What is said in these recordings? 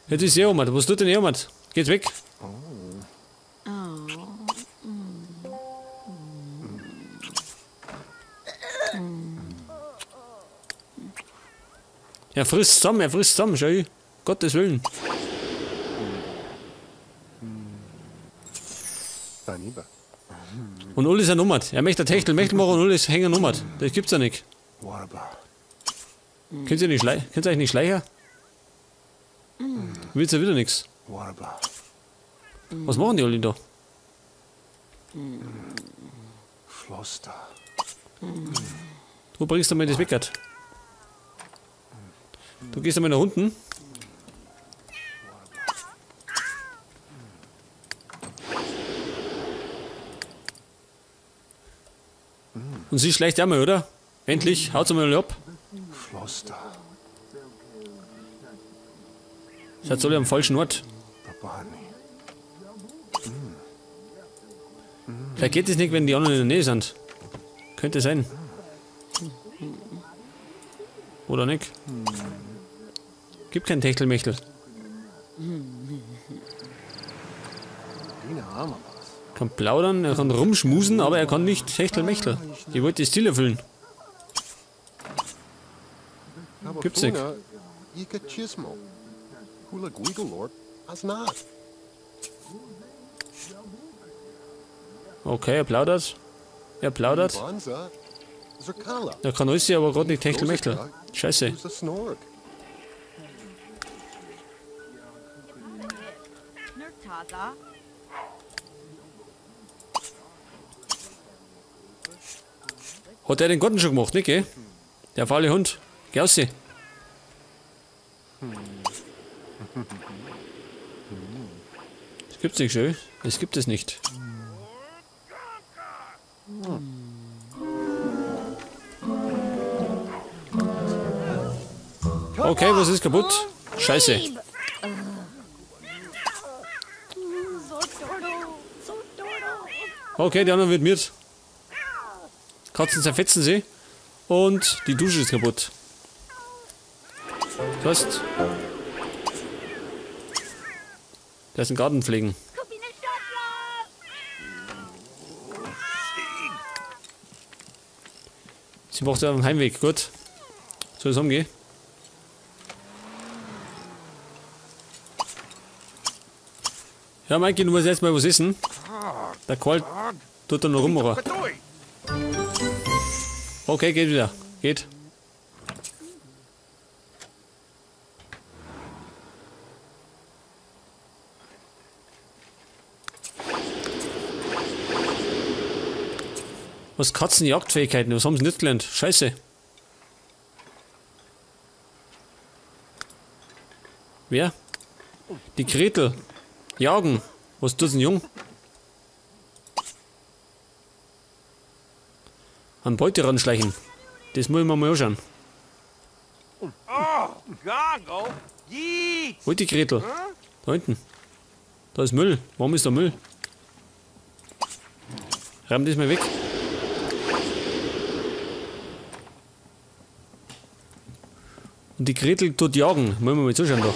Jetzt ist er jemand. Was tut denn jemand? Geht's weg. Er frisst zusammen, schau ich. Gottes Willen. Und alle sind ummert. Er möchte Techtel, Mechtel machen und alle hängen ummert. Das gibt's ja nicht. Könnt ihr nicht schleichen? Könnt ihr eigentlich nicht schleichen? Wird's ja wieder nichts. Was machen die alle da? Du bringst einmal das Weckert. Du gehst einmal nach unten. Und sie schleicht einmal, oder? Endlich, haut's einmal ab. Seid alle am falschen Ort. Vielleicht geht es nicht, wenn die anderen in der Nähe sind. Könnte sein. Oder nicht? Gibt kein Techtelmechtel. Kann plaudern, er kann rumschmusen, aber er kann nicht Techtelmechtel. Ich wollte das Ziel erfüllen. Gibt's nicht. Okay, er plaudert. Er plaudert. Er kann alles, aber gerade nicht Techtelmechtel. Scheiße. Hat er den Garten schon gemacht, nicht, gell? Der faule Hund. Geh raus. Das gibt's nicht, schön. Das gibt es nicht. Okay, was ist kaputt? Scheiße. Okay, die anderen wird mit. Katzen zerfetzen sie. Und die Dusche ist kaputt. Das heißt, da ist ein Garten pflegen. Sie braucht ja einen Heimweg. Gut. Soll es umgehen? Ja, Maike, du musst jetzt mal was essen. Der Karl tut da noch rum, oder? Okay, geht wieder. Geht. Was Katzenjagdfähigkeiten? Was haben sie nicht gelernt? Scheiße. Wer? Die Gretel. Jagen. Was tut denn jung? An Beute ranschleichen. Das muss ich mir mal anschauen. Wo ist die Gretel? Da hinten. Da ist Müll. Warum ist da Müll? Räum das mal weg. Und die Gretel tut jagen. Wollen wir mal zuschauen da.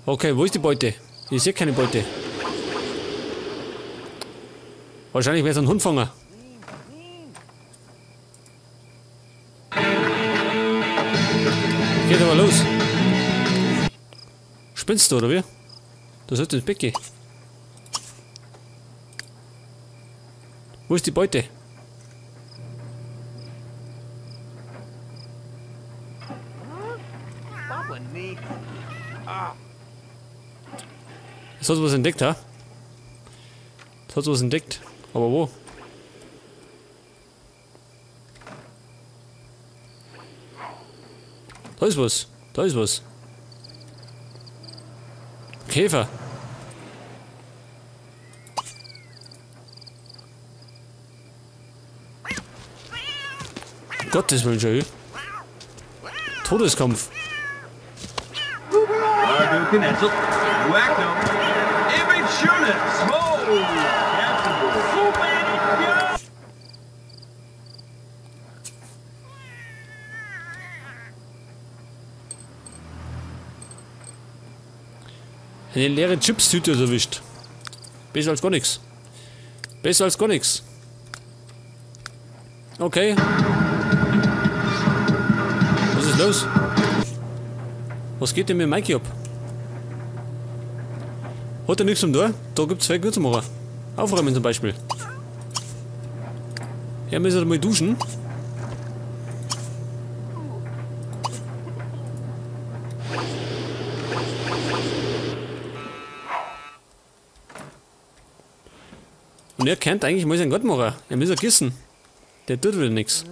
Okay, wo ist die Beute? Ich sehe keine Beute. Wahrscheinlich wäre es ein Hund fangen. Geht aber los. Spinnst du, oder wie? Du sollst ins Bett gehen. Wo ist die Beute? Das hat was entdeckt, ha? Das hat was entdeckt. Aber wo? Da ist was. Da ist was. Käfer. Um Gottes Willen, schön. Todeskampf. Eine leere Chips-Tüte erwischt. Besser als gar nichts. Besser als gar nichts. Okay. Was ist los? Was geht denn mit Mikey ab? Hat er nichts zum Tor? Da gibt es zwei gut zu machen. Aufräumen zum Beispiel. Er muss mal duschen. Und er kennt eigentlich mal seinen Gott machen. Er muss ja kissen. Der tut wieder nichts.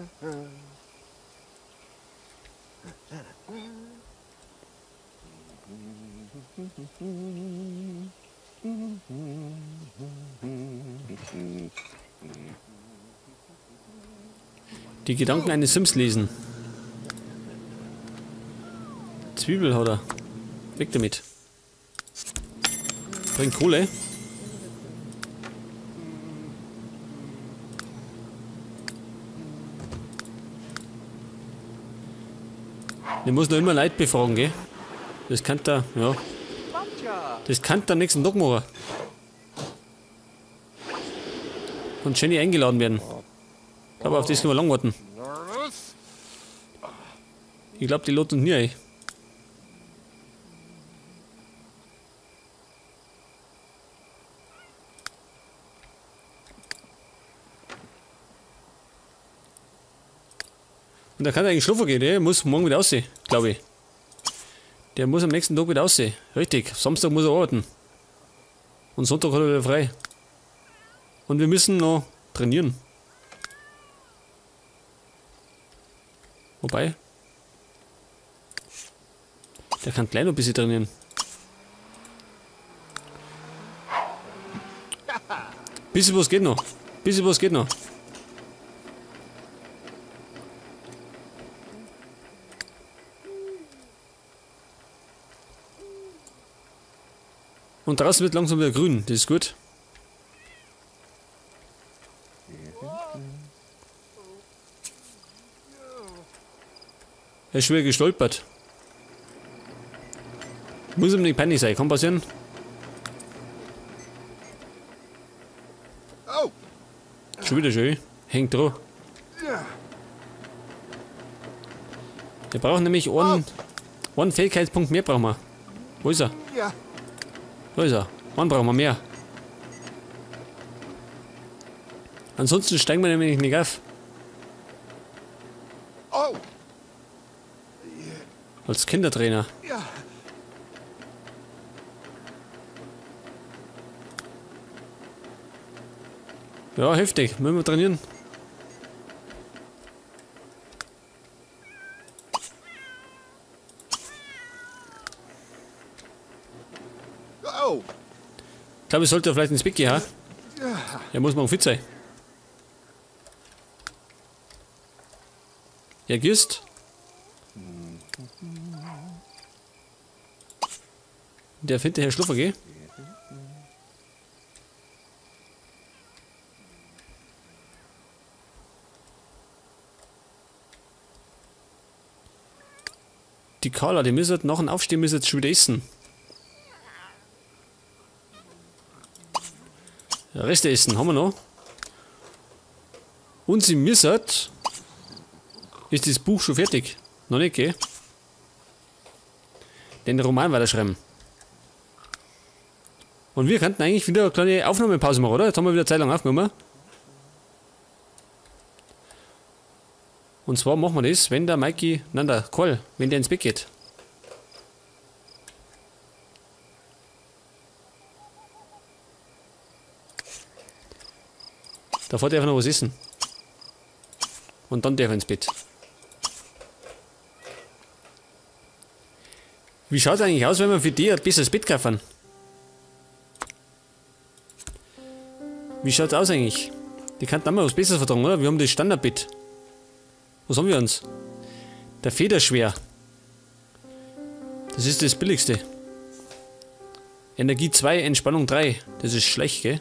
Die Gedanken eines Sims lesen. Zwiebel hat er. Weg damit. Bringt Kohle. Ich muss noch immer Leute befragen, gell? Das kann der, ja. Das kann der am nächsten Tag machen. Und Jenny eingeladen werden. Aber auf das können wir lang warten. Ich glaube, die lädt uns nie ein. Und da kann er eigentlich schlafen gehen, der muss morgen wieder aussehen, glaube ich. Der muss am nächsten Tag wieder aussehen. Richtig, Samstag muss er arbeiten. Und Sonntag hat er wieder frei. Und wir müssen noch trainieren. Wobei. Der kann gleich noch ein bisschen trainieren. Bisschen was geht noch. Bisschen was geht noch. Und draußen wird langsam wieder grün, das ist gut. Er ist schon wieder gestolpert. Muss ihm nicht peinlich sein, kann passieren. Schon wieder schön. Hängt dran. Wir brauchen nämlich einen Fähigkeitspunkt mehr brauchen wir. Wo ist er? Da ist er. Einen brauchen wir mehr. Ansonsten steigen wir nämlich nicht auf. Als Kindertrainer. Ja, heftig. Müssen wir trainieren. Ich glaube, ich sollte vielleicht ins Bett gehen, ha? Er muss morgen fit sein. Er gießt. Der findet Herr Schluffer, gell? Die Carla, die müssen nach dem Aufstehen müssen jetzt schon wieder essen. Reste essen haben wir noch. Und sie müssen. Ist das Buch schon fertig? Noch nicht, gell? Den Roman weiterschreiben. Und wir könnten eigentlich wieder eine kleine Aufnahmepause machen, oder? Jetzt haben wir wieder Zeit lang aufgenommen. Und zwar machen wir das, wenn der Mikey, nein, der Karl, wenn der ins Bett geht. Davor darf er noch was essen. Und dann darf er ins Bett. Wie schaut es eigentlich aus, wenn wir für die ein besseres Bett kaufen? Wie schaut's aus eigentlich? Die könnten auch mal was Besseres vertragen, oder? Wir haben das Standardbett. Was haben wir uns? Der Federschwer. Das ist das Billigste. Energie 2, Entspannung 3. Das ist schlecht, gell?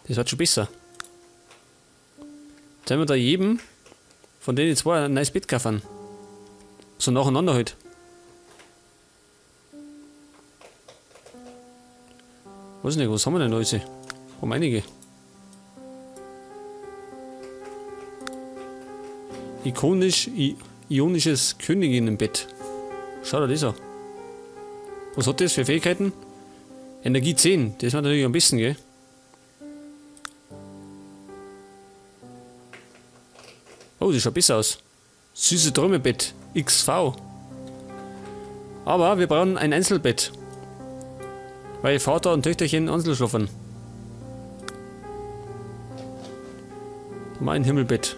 Das wird schon besser. Jetzt haben wir da jedem von denen zwei ein neues Bett kaufen. So nacheinander halt. Weiß nicht, was haben wir denn da jetzt? Haben einige. Ikonisch, ionisches Königinnenbett. Schau dir das an. Was hat das für Fähigkeiten? Energie 10, das war natürlich am besten, gell? Oh, das schaut besser aus. Süße Träumebett, XV. Aber wir brauchen ein Einzelbett. Weil Vater und Töchterchen einzeln schlafen. Mal ein Himmelbett.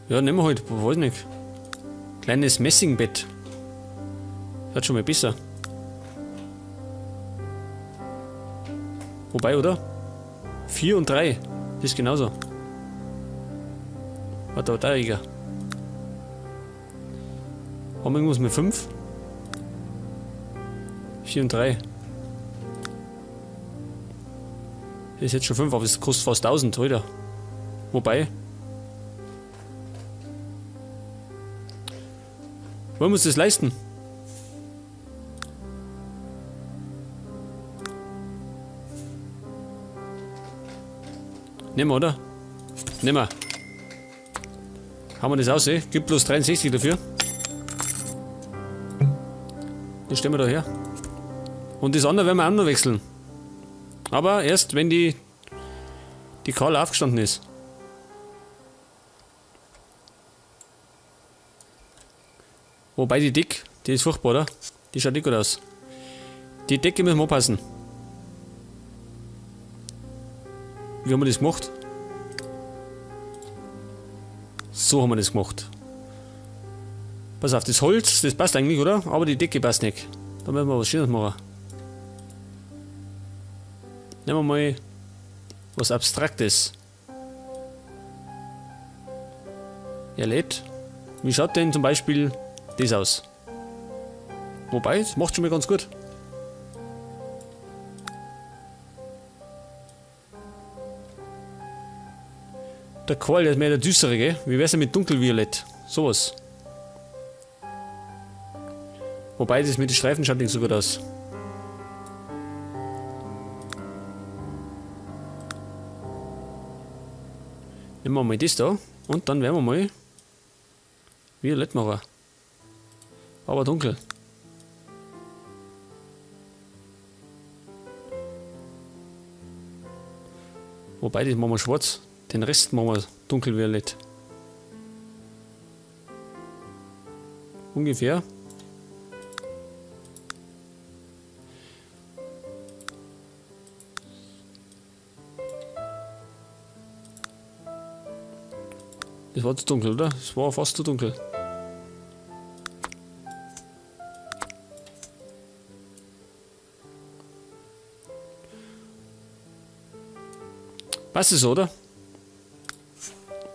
Ja, nehmen wir halt, weiß nicht. Kleines Messingbett. Das hat schon mal besser. Wobei, oder? 4 und 3. Das ist genauso. Warte, da egal. Haben wir irgendwas mit 5? 4 und 3. Das ist jetzt schon 5, aber es kostet fast 1000, oder? Wobei. Wollen wir uns das leisten? Nehmen wir, oder? Nehmen wir. Haben wir das aus, eh? Gibt bloß 63 dafür. Das stellen wir da her. Und das andere werden wir auch noch wechseln. Aber erst, wenn die Carla aufgestanden ist. Wobei die Dick, die ist furchtbar, oder? Die schaut nicht gut aus. Die Decke müssen wir anpassen. Wie haben wir das gemacht? So haben wir das gemacht. Pass auf, das Holz, das passt eigentlich, oder? Aber die Decke passt nicht. Da müssen wir was Schönes machen. Nehmen wir mal was Abstraktes. Er lädt. Wie schaut denn zum Beispiel das aus? Wobei, das macht schon mal ganz gut. Der Kohl, der ist mehr der düstere, gell? Wie wär's denn mit dunkelviolett? Sowas. Wobei, das mit den Streifen schaut nicht so gut aus. Nehmen wir mal das da und dann werden wir mal violett machen. Aber dunkel. Wobei, das machen wir schwarz. Den Rest machen wir dunkelviolett. Ungefähr. Das war zu dunkel, oder? Das war fast zu dunkel. Passt es, oder?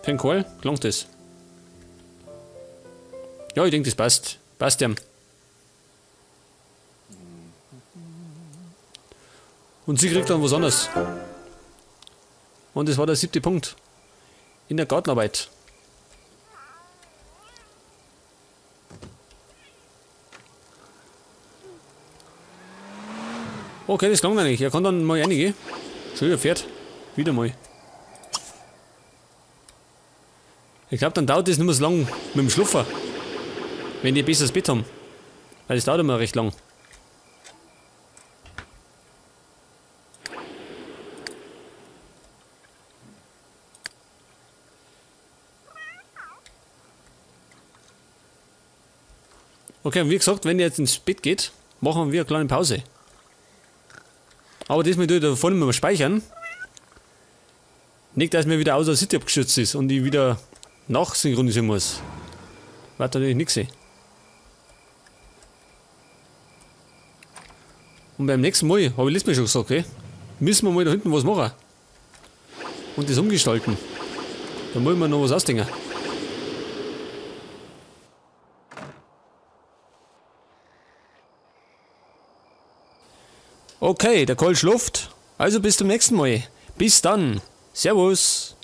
Für den Kohl gelangt das. Ja, ich denke, das passt. Passt ihm. Und sie kriegt dann was anderes. Und das war der 7. Punkt. In der Gartenarbeit. Okay, das gelangt eigentlich. Er kann dann mal reingehen. Schön, Pferd. Wieder mal. Ich glaube, dann dauert das nicht mehr so lang mit dem Schlupfer. Wenn die ein besseres Bett haben. Weil das dauert immer recht lang. Okay, und wie gesagt, wenn ihr jetzt ins Bett geht, machen wir eine kleine Pause. Aber diesmal tue ich da vorne mal speichern. Nicht, dass mir wieder aus der City abgestürzt ist und ich wieder nachsynchronisieren muss. Wird natürlich nichts sehen. Und beim nächsten Mal, habe ich letztes Mal schon gesagt, okay, müssen wir mal da hinten was machen. Und das umgestalten. Da muss ich mir noch was ausdenken. Okay, der Karl schläft. Also bis zum nächsten Mal. Bis dann. Servus.